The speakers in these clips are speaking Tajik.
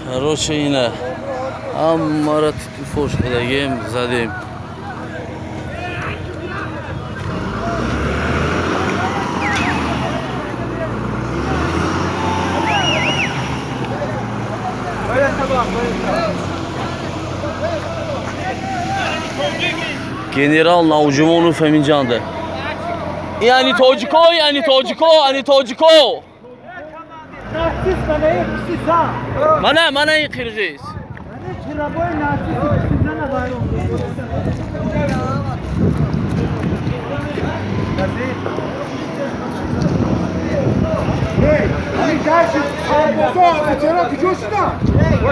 Короче, ина ҳамаро титу фош кардагем, задем. Генерал Навҷувонов ҳаминҷанда. Яъни тоҷико, яъни тоҷико, яъни тоҷико. Мана, мана ин қирғиз.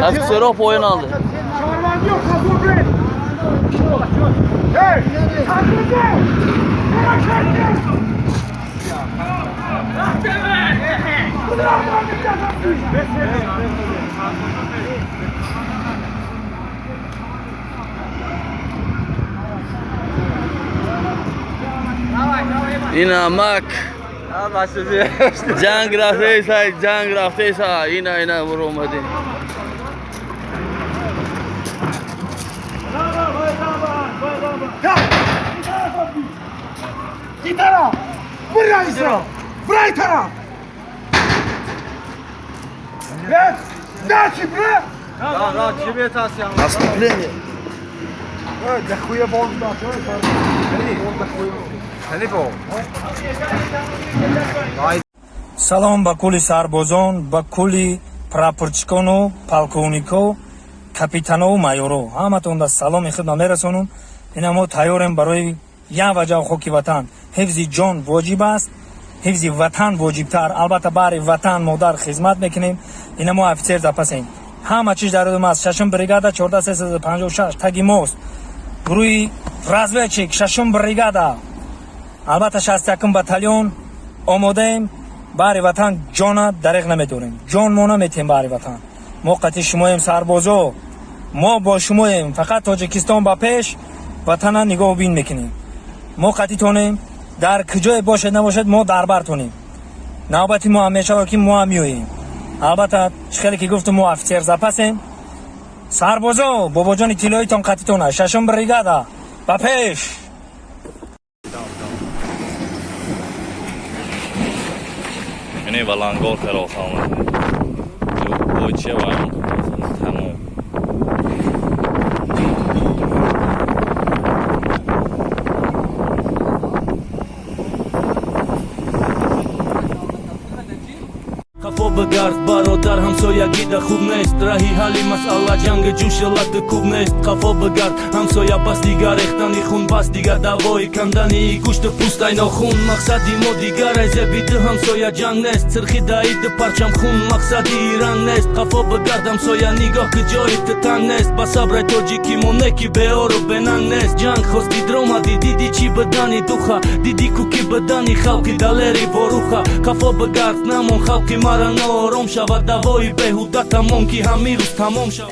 Офицерҳо поёнанд. Ина мак ҷанг рафтеса, ҷанг рафтеса, ина ина буромадем. Наступление. Салом ба кулли сарбозон, ба кулли прапорчикону полковнико, капитанову майоро, ҳаматонда саломи хидмат мерасонум. Ина мо тайёрем барои як ваҷав хоки ватан. Ҳифзи ҷон воҷиб аст, ҳифзи ватан воҷибтар. Албатта, баҳри ватан модар хизмат мекунем. Ина мо офитсер запасем, ҳама чиз дар ёдам аст. Шашум бригада, 14356 таги мост, гурӯҳи разведчик, шашум бригада, албатта, 61-ум батальон. Омодаем баҳри ватан, ҷона дареғ намедорем, ҷон мо наметем баҳри ватан. Мо қатъи шумоем, сарбозо, мо бо шумоем. Фақат Тоҷикистон ба пеш, ватана нигоҳубин мекунем. Мо қатъитонем, дар куҷое бошед набошед, мо дар бартонем. Навбати мо ҳам мешавад, ки мо ҳам меоем. Албатта, чӣ хеле ки гуфтум, мо офитсер запасем. Сарбозо, бобоҷони тиллоитон қатъитона. Шашум бригада ба пеш! Ине валангор кароса омад. Бойча вайрон тамом. Қафо бигард, бародар, ҳамсоягида хуб нест. Раҳи ҳалли масъала ҷанги ҷӯши лату кӯб нест. Қафо бигард, ҳамсоя, бас дигар рехтани хун, бас дигар даъвои кандани гӯшту пӯстай нохун. Мақсади мо дигар ай зеби ду ҳамсоя ҷанг нест. Сирхи даиду парчам хун, мақсади ранг нест. Қафо бигард, ҳамсоя, нигоҳ ки ҷои ту танг нест. Ба сабрай тоҷики мо неки беору бенанг нест. Ҷанг хости, дромадӣ, диди чӣ бидани духа, диди ку ки бидани халқи далери воруха. Қафо бигард, намон халқи мара ноором шавад, давои беҳуда тамом, ки ҳамин рӯз тамом шавад.